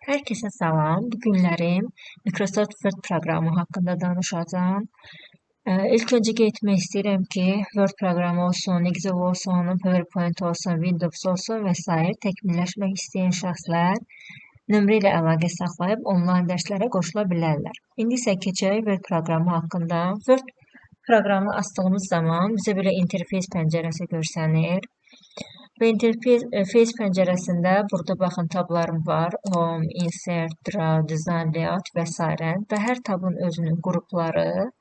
Hər kəsə salam. Bu günlərim Microsoft Word proqramı haqqında danışacağam. İlk öncə qeyd etmək istəyirəm ki, Word proqramı olsun, Excel olsun, PowerPoint olsun, Windows olsun və sair təkmilləşmək istəyən şəxslər nömrə ilə əlaqə saxlayıb onlayn dərslərə qoşula bilərlər. İndi isə keçək Word proqramı haqqında. Word proqramını açdığımız zaman bizə belə interfeys pəncərəsi görsənir. Və interfeys pəncərəsində burada baxın tablarım var. Home, Insert, Draw, Design, Layout və s. Və hər tabın özünün qrupları.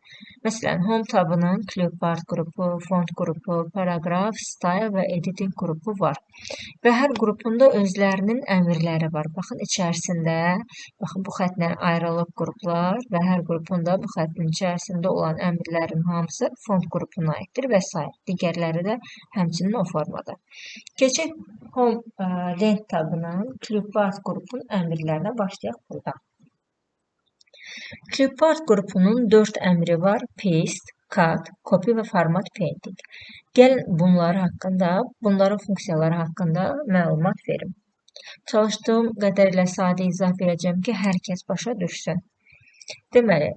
Məsələn, Home tabının Clipboard qrupu, Font qrupu, Paragraf, Style və Editing qrupu var. Və hər qrupun da özlərinin əmrləri var. Baxın, içərisində, baxın, bu xətlə ayrılıb qruplar və hər qrupun da bu xəttin içərisində olan əmrlərin hamısı font qrupuna aiddir və s. Digərləri də həmçinin o formada. Keçək Home lent tabının Clipboard qrupunun əmrlərinə başlayaq buradan. Clipboard qrupunun 4 əmri var. Paste, Cut, Copy və Format Painting. Gəlin bunları haqqında, bunların funksiyaları haqqında məlumat verim. Çalışdığım qədərilə sadə izah verəcəm ki, hər kəs başa düşsün. Deməli,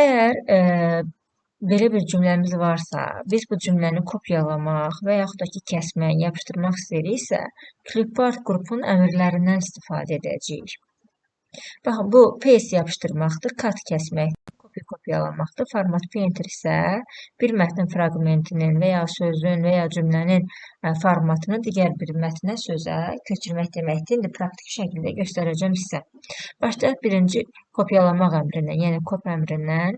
əgər belə bir cümləmiz varsa, biz bu cümləni kopyalamaq və yaxud da ki, kəsmək, yapışdırmaq istəyiriksə, Clipboard qrupunun əmrlərindən istifadə edəcəyik. Baxın, bu paste yapışdırmaqdır, cut kəsməkdir, copy kopyalamaqdır. Format painter isə bir mətnin fraqmentinin və ya sözün və ya cümlənin formatını digər bir mətnə, sözə köçürmək deməkdir. İndi praktiki şəkildə göstərəcəm sizə. Başlayaq birinci kopyalamaq əmrindən, yəni copy əmrindən.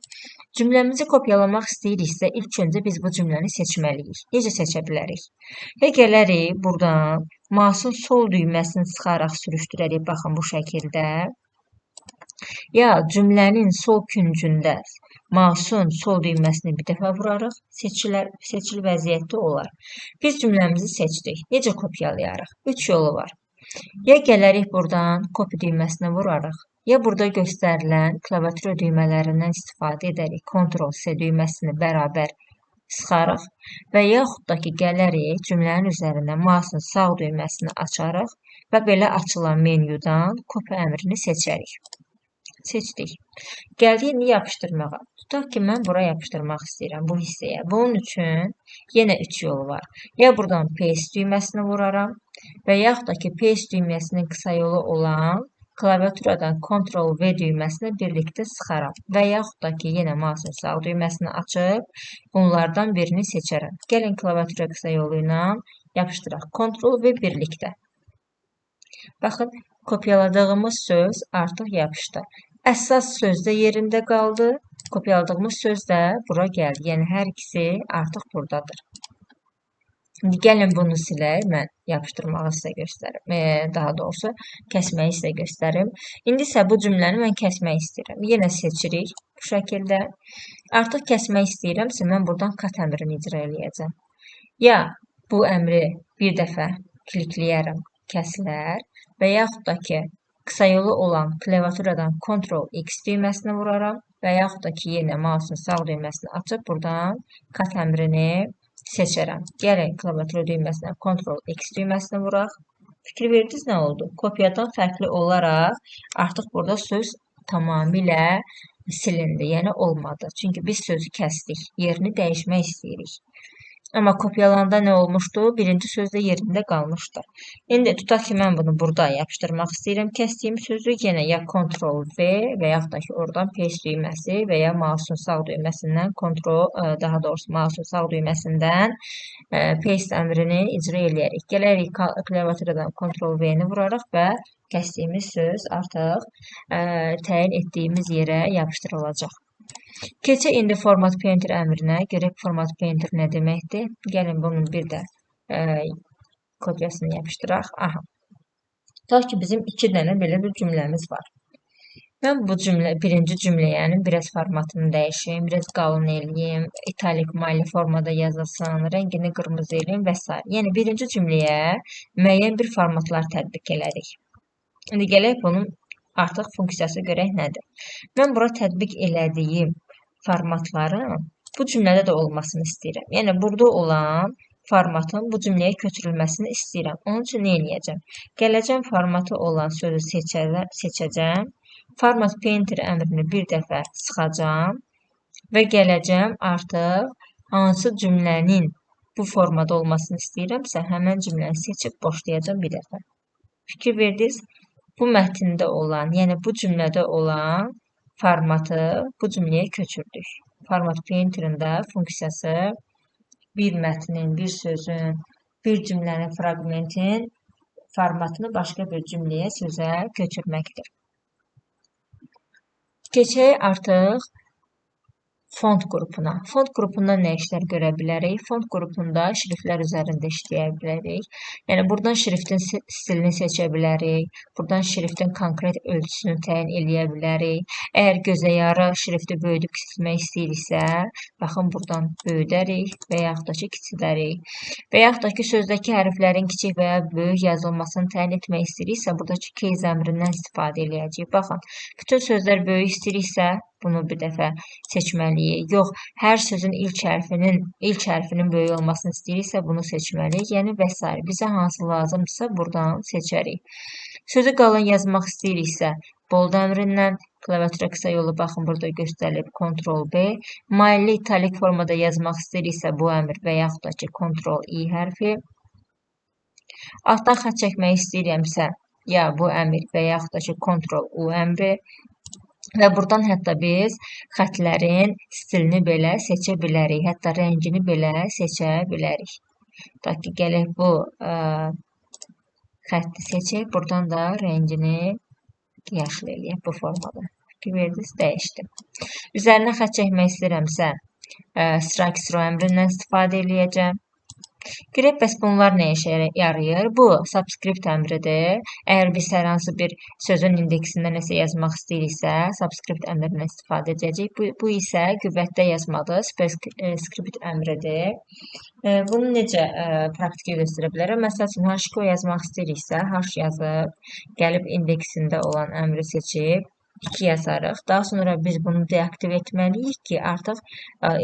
Cümləmizi kopyalamaq istəyiriksə, ilk öncə biz bu cümləni seçməliyik. Necə seçə bilərik? Ya gələrik buradan mouse'un sol düyməsini sıxaraq sürüşdürərik, baxın bu şəkildə. Ya cümlənin sol küncündə mouse'un sol düyməsini bir dəfə vurarıq, seçili vəziyyətdə olar. Biz cümləmizi seçdik. Necə kopyalayarıq? 3 yolu var. Ya gələrik buradan copy düyməsinə vurarıq, ya burada göstərilən klaviatura düymələrindən istifadə edərək Ctrl-C düyməsini bərabər sıxarıq və yaxud da ki, gələrik cümlənin üzərində mouse'un sağ düyməsini açarıq və belə açılan menyudan copy əmrini seçərik. Seçdik. Gəldik indi yapışdırmağa. Tutaq ki, mən bura yapışdırmaq istəyirəm, bu hissəyə. Bunun üçün yenə 3 yolu var. Ya buradan paste düyməsini vuraram və yaxud da ki, paste düyməsinin qısa yolu olan klaviaturadan Ctrl-V düyməsini birlikdə sıxaram və yaxud da ki, yenə mouse'un sağ düyməsini açıb bunlardan birini seçərəm. Gəlin klaviatura qısa yolu ilə yapışdıraq. Ctrl-V birlikdə. Baxın, kopyaladığımız söz artıq yapışdı. Əsas söz də yerində qaldı, kopyaladığımız söz də bura gəldi. Yəni, hər ikisi artıq buradadır. İndi gəlin bunu silək, mən yapışdırmağı sizə göstərim. Daha doğrusu, kəsməyi sizə göstərim. İndi isə bu cümləni mən kəsmək istəyirəm. Yenə seçirik bu şəkildə. Artıq kəsmək istəyirəmsə, mən buradan cut əmrini icra eləyəcəm. Ya bu əmri bir dəfə klikləyərəm, kəsilər və yaxud da ki, qısa yolu olan klaviaturadan Ctrl-X düyməsini vuraram və yaxud da ki, yenə mouse'un sağ düyməsini açıb buradan cut əmrini seçərəm. Gəlin klaviatura düyməsinə Ctrl-X düyməsini vuraq. Fikir verdiniz nə oldu? Kopyadan fərqli olaraq artıq burada söz tamamilə silindi, yəni olmadı. Çünki biz sözü kəsdik, yerini dəyişmək istəyirik. Amma kopyalanda nə olmuşdu? Birinci söz də yerində qalmışdı. İndi tutaq ki, mən bunu burada yapışdırmaq istəyirəm. Kəsdiyim sözü yenə ya Ctrl-V və yaxud da ki, oradan paste düyməsi və ya mouse'un sağ düyməsindən daha doğrusu mouse'un sağ düyməsindən paste əmrini icra eləyərik. Gələrik klaviaturadan Ctrl-V-ni vuraraq və kəsdiyimiz söz artıq təyin etdiyimiz yerə yapışdırılacaq. Keçək indi Format Painter əmrinə. Görək Format Painter nə deməkdir? Gəlin bunun bir də kopyasını yapışdıraq. Aha. Tutaq ki, bizim 2 dənə belə bir cümləmiz var. Mən bu cümlə, birinci cümləyə biraz formatını dəyişim, biraz qalın eləyim, italik maylı formada yazılsın, rəngini qırmızı eləyim və s. Yəni, birinci cümləyə müəyyən bir formatlar tətbiq elərik. İndi gələk bunun artıq funksiyası görək nədir? Mən bura tətbiq elədiyim formatların bu cümlədə də olmasını istəyirəm. Yəni, burada olan formatın bu cümləyə köçürülməsini istəyirəm. Onun üçün nə eləyəcəm? Gələcəm formatı olan sözü seçəcəm. Format Painter əmrini bir dəfə sıxacam və gələcəm artıq hansı cümlənin bu formada olmasını istəyirəmsə, həmən cümləni seçib boşlayacağam bir dəfə. Fikir verdiniz, bu mətndə olan, yəni bu cümlədə olan formatı bu cümləyə köçürdük. Format Painter'ın da funksiyası bir mətnin, bir sözün, bir cümlənin, fraqmentin formatını başqa bir cümləyə, sözə köçürməkdir. Keçək artıq font qrupuna. Font qrupundan nə işlər görə bilərik? Font qrupunda şriftlər üzərində işləyə bilərik. Yəni, buradan şriftin stilini seçə bilərik. Buradan şriftin konkret ölçüsünü təyin eləyə bilərik. Əgər gözə yarı şrifti böyüdüb kiçiltmək istəyiriksə, baxın, buradan böyüdərik və yaxud da ki, kiçildərik. Və yaxud da ki, sözdəki hərflərin kiçik və ya böyük yazılmasını təyin etmək istəyiriksə, buradakı case əmrindən istifadə eləyəcəyik. Baxın, bütün sözlər böyük istəyiriksə, bunu bir dəfə seçməliyik. Yox, hər sözün ilk hərfinin böyük olmasını istəyiriksə, bunu seçməliyik. Yəni, və s. Bizə hansı lazımdırsa, buradan seçərik. Sözü qalın yazmaq istəyiriksə, bold əmrindən, klaviatura qısa yolu baxın, burada göstərilib Ctrl-B. Mailli italik formada yazmaq istəyiriksə, bu əmr və yaxud da ki, Ctrl-I hərfi. Altdan xətt çəkmək istəyirəmsə, ya bu əmr və yaxud da ki, Ctrl-U əmri. Və buradan hətta biz xətlərin stilini belə seçə bilərik, hətta rəngini belə seçə bilərik. Tutaq ki, gələk bu xətti seçək, buradan da rəngini yaşıl eləyək bu formada. Fikir verdiniz, dəyişdi. Üzərinə xətt çəkmək istəyirəmsə, strike through əmrindən istifadə eləyəcəm. Görək, bəs bunlar nə işə yarayır? Bu, subscript əmridir. Əgər biz hər hansı bir sözün indeksində nəsə yazmaq istəyiriksə, subscript əmrindən istifadə edəcəyik. Bu isə qüvvətdə yazmadır, superscript əmridir. Bunu necə praktikə göstərə bilərəm? Məsəl üçün, H2O yazmaq istəyiriksə, H yazıb, gəlib indeksində olan əmri seçib, 2 yazarıq. Daha sonra biz bunu deaktiv etməliyik ki, artıq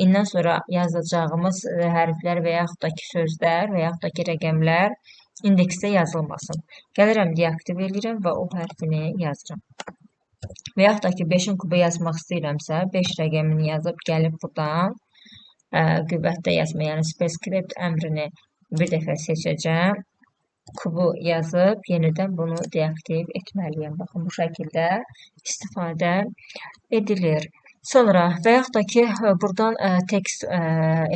indən sonra yazacağımız hərflər və yaxud da ki, sözlər və yaxud da ki, rəqəmlər indeksdə yazılmasın. Gəlirəm, deaktiv eləyirəm və o hərfini yazıram. Və yaxud da ki, 5-in kubu yazmaq istəyirəmsə, 5 rəqəmini yazıb gəlib buradan qüvvətdə yazma, yəni superscript əmrini bir dəfə seçəcəm. Kubu yazıb yenidən bunu deaktiv etməliyəm. Baxın, bu şəkildə istifadə edilir. Sonra və yaxud da ki, buradan text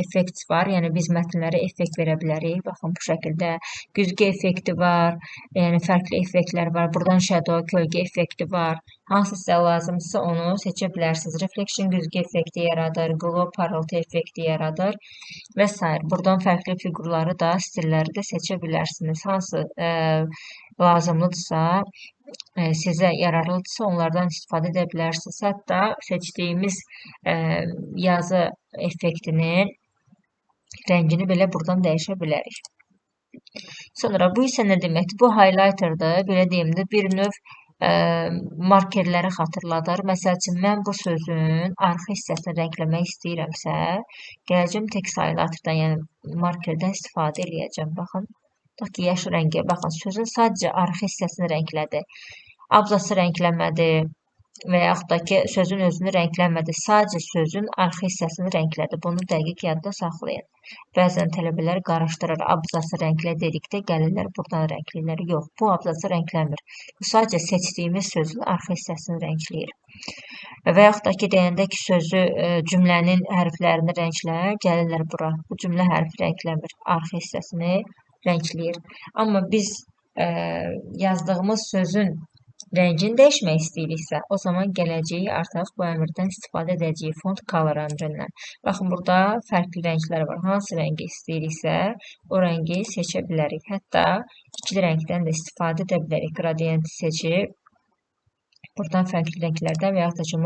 effekt var. Yəni, biz mətnlərə effekt verə bilərik. Baxın, bu şəkildə güzgü effekti var. Yəni, fərqli effektlər var. Buradan shadow, kölgə effekti var. Hansı sizə lazımdırsa onu seçə bilərsiniz. Reflection güzgü effekti yaradır, glow parıltı effekti yaradır və s. Buradan fərqli fiqurları da, stilləri də seçə bilərsiniz. Hansı lazımlıdırsa, sizə yararlıdırsa onlardan istifadə edə bilərsiniz. Hətta seçdiyimiz yazı effektinin rəngini belə buradan dəyişə bilərik. Sonra bu isə nə deməkdir? Bu highlighterdır. Belə deyim də, bir növ markerləri xatırladır. Məsəl üçün, mən bu sözün arxa hissəsini rəngləmək istəyirəmsə, gələcəm text highlighterdan, yəni markerdən istifadə eləyəcəm. Baxın, tutaq ki, yaşıl rəngə, baxın, sözün sadəcə arxa hissəsini rənglədi. Abzası rəngləmədi və yaxud da ki, sözün özünü rəngləmədi. Sadəcə sözün arxa hissəsini rənglədi. Bunu dəqiq yadda saxlayın. Bəzən tələbələr qarışdırır. Abzası rənglə dedikdə gəlirlər, buradan rəngləyirlər. Yox, bu abzası rəngləmir. Bu sadəcə seçdiyimiz sözün arxa hissəsini rəngləyir. Və yaxud da ki, deyəndə ki, sözü, cümlənin hərflərini rənglə, gəlirlər bura. Bu cümlə hərfi rəngləmir, arxa hissəsini rəngləyir. Amma biz yazdığımız sözün rəngini dəyişmək istəyiriksə, o zaman gələcəyi artıq bu əmrdən istifadə edəcəyik, font color əmrindən. Baxın, burada fərqli rənglər var. Hansı rəngi istəyiriksə, o rəngi seçə bilərik. Hətta ikili rəngdən də istifadə edə bilərik. Qradienti seçib, buradan fərqli rənglərdən və yaxud da ki,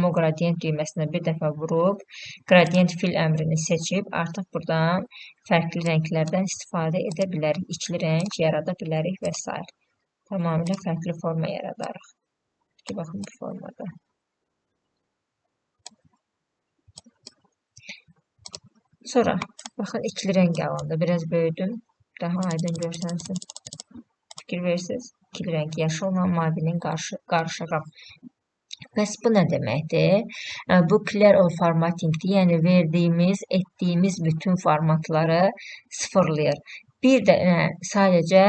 mo gradient düyməsinə bir dəfə vurub, gradient fill əmrini seçib, artıq buradan fərqli rənglərdən istifadə edə bilərik. İkili rəng yarada bilərik və s. Tamamilə fərqli forma yaradarıq. Ki, baxın bu formada. Sonra Baxın, ikili rəng alındı. Biraz böyüdüm. Daha aydın görsənsin. Fikir verirsiniz. İkili rəng, yaşılla mavinin qarışığı. Bəs bu nə deməkdir? Bu Clear All Formattingdir. Yəni verdiyimiz, etdiyimiz bütün formatları sıfırlayır. Bir də sadəcə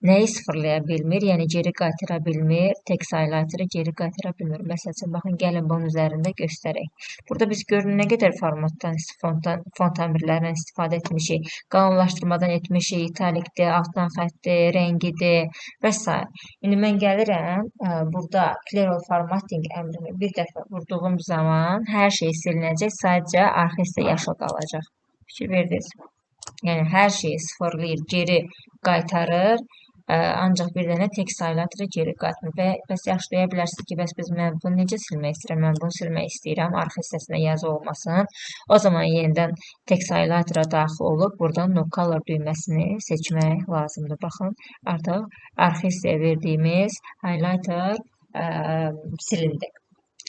nəyi sıfırlaya bilmir, yəni geri qaytara bilmir, text highlighter'ı geri qaytara bilmir. Məsəl üçün, baxın, gəlin bunun üzərində göstərək. Burada biz görün nə qədər formatdan, font əmrlərindən istifadə etmişik, qalınlaşdırmadan etmişik, italikdir, altdan xətdir, rəngidir və s. İndi mən gəlirəm, burada Clear All Formatting əmrini bir dəfə vurduğum zaman hər şey silinəcək, sadəcə arxa hissə yaşıl qalacaq. Fikir verdiniz? Yəni, hər şeyi sıfırlayır, geri qaytarır. Ancaq bir dənə text highlighter'ı geri qayıtmır. Və bəs yaxşı deyə bilərsiniz ki, bəs mən bunu necə silmək istəyirəm? Mən bunu silmək istəyirəm, arxa hissəsində yazı olmasın. O zaman yenidən text highlighter'a daxil olub, buradan No Color düyməsini seçmək lazımdır. Baxın, artıq arxa hissəyə verdiyimiz highlighter silindi.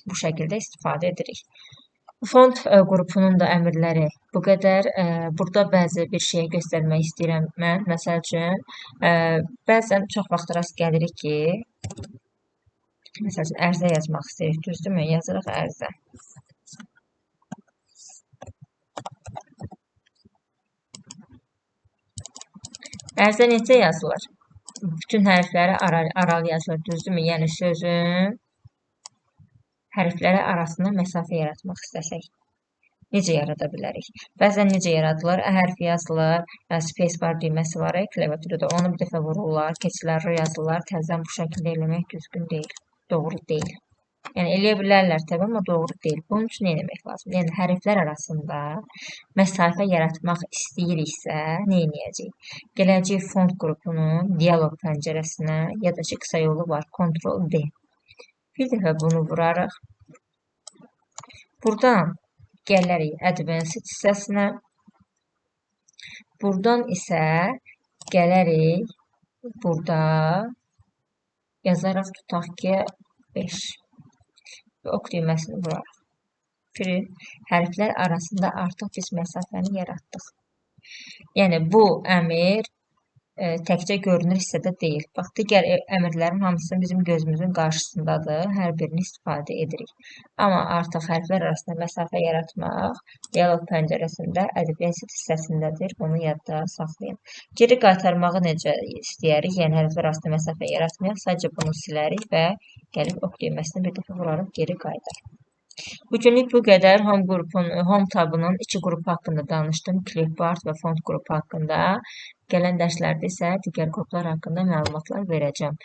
Bu şəkildə istifadə edirik. Font qrupunun da əmrləri bu qədər. Burada bəzi bir şey göstərmək istəyirəm mən. Məsəl üçün, bəzən çox vaxt rast gəlirik ki, məsəl üçün, ərizə yazmaq istəyirik, düzdürmü? Yazırıq ərizə. Ərizə necə yazılır? Bütün hərfləri aralı yazılır, düzdürmü? Yəni, sözün hərfləri arasında məsafə yaratmaq istəsək, necə yarada bilərik? Bəzən necə yaradılır? Ə hərfi yazılır, space bar düyməsi var klaviaturada, onu bir dəfə vururlar, keçirlər, R yazırlar, təzədən bu şəkildə eləmək düzgün deyil, doğru deyil. Yəni, eləyə bilərlər təbii, amma doğru deyil. Bunun üçün nə eləmək lazımdır? Yəni, hərflər arasında məsafə yaratmaq istəyiriksə, nə eləyəcəyik? Gələcəyik font qrupunun dialoq pəncərəsinə, ya da ki, qısa yolu var, Ctrl D. Bir dəfə bunu vurarıq. Buradan gələrik Advanced hissəsinə. Buradan isə gələrik burada yazaraq tutaq ki, 5 və ok düyməsini vurarıq. Hərflər arasında artıq biz məsafəni yaratdıq. Yəni, bu əmir təkcə görünür hissədə deyil. Bax, digər əmrlərin hamısı bizim gözümüzün qarşısındadır. Hər birini istifadə edirik. Amma artıq hərflər arasında məsafə yaratmaq dialoq pəncərəsində Advanced hissəsindədir. Bunu yadda saxlayın. Geri qaytarmağı necə istəyirik? Yəni, hərflər arasında məsafə yaratmayaq. Sadəcə bunu silərik və gəlib ok düyməsini bir dəfə vurarıq, geri qaytar. Bugünlük bu qədər. Home tabının iki qrupu haqqında danışdım. Clipboard və font qrupu haqqında. Gələn dərslərdə isə digər qruplar haqqında məlumatlar verəcəm.